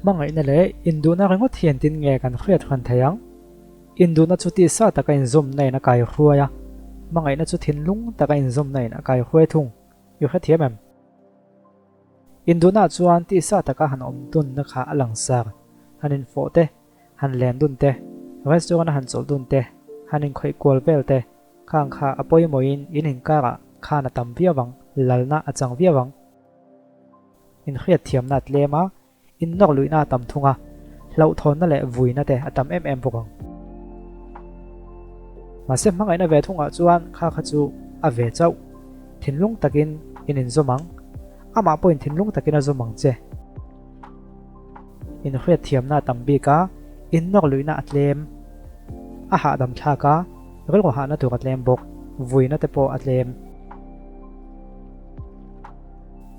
Hmangaihna leh induhna ringawt hi engtin nge kan hriat hran theih ang? Induhna chu tisa taka inzawmna in a kaihruai a, hmangaihna chu thinlung taka inzawmna in a kaihruai thung. I hrethiam em? Induhna chuan tisa taka han awm dunna kha a langsar, han infawh te, han len dun te, restaurant a han chawlh dun te, han inkhawih kual vel te, khang kha a pawimawhin in inkarah khan a tam viau ang, lalna a chang viau ang. Inhriatthiamna a tlem a, innawk luihna a tam thung a, hlauhthawnna leh vuina te a tam em em bawk ang. Mahse hmangaihna ve thungah chuan kha kha chu a ve chauh. Thinlung takin in inzawm ang, amah pawhin thinlung takin a zawm ang che. Inhriatthiamna a tam bik a, innawk luihna a tlem, a hahdam thlak a, rilru hahna tur a tlem bawk, vuina te pawh a tlem.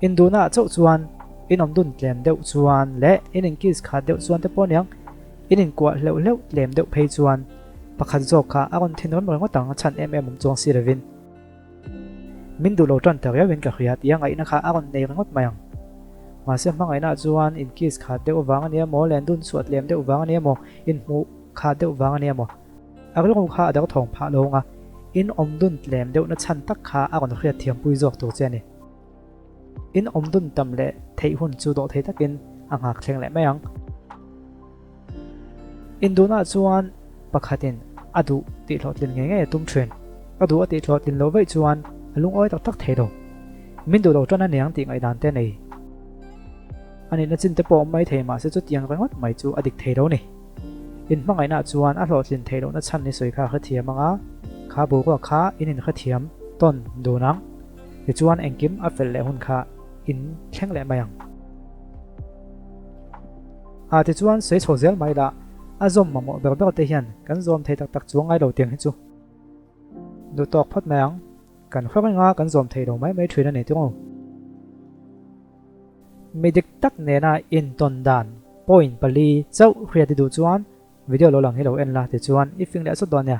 Induhnaah chauh chuan in awm dun tlem deuh chuan leh in inkiss khat deuh chuan te pawh aniang, in inkuah hleuh hleuh tlem deuh phei chuan pakhat zawk kha a rawn thin rem ringawt ang a chhan em em awm chuang si lovin min duh lo tan ta riauin ka hria tia ngaihna kha a rawn nei ringawt mai ang. Mahse hmangaihnaah chuan inkiss khat deuh vang ania maw, len dun chhuah tlem deuh vang ania maw, inhmuh khat deuh vang ania maw, A rilru kha a derthawng phah lo anga, in awm dun tlem deuhna chhan tak kha a rawn hriat thiampui zawk tur che a ni. In awm dun tam leh theih hun chu dawh thei takin a nghak thleng leh mai ang. Induhnaah chuan pakhatin a duh tih hlawhtlin ngei ngei a tum thin. A duh a tih hlawhtlin loh vaih chuan a lungawi tak tak thei lo. Min duh lo tan a niang tih ngaihdan te a nei. A nihna chin te pawh awm mai thei mahse chutiang ringawt mai chu a dik thei lo ni. In hmangaihnaah chuan a hlawhtlin theih lohna chhan i sawi kha a hrethiam ang a, kha boruak kha in inhrethiam tawn dun ang. Tichuan engkim a fel leh hun kha in thleng leh mai ang. A tichuan sawi chho zel mai lah, a zawm mamawh ber ber te hian kan zawm thei tak tak chuang ngai lo tiang hi chu duh tawk phawt mai ang. Kan hre reng a, kan zawm thei lo mai mai thin a ni tir'u. Mi dik tak nena intawn dan point pali chauh hriat i duh chuan video lo lang hi lo en la tichuan i fing leh sawt dawn nia.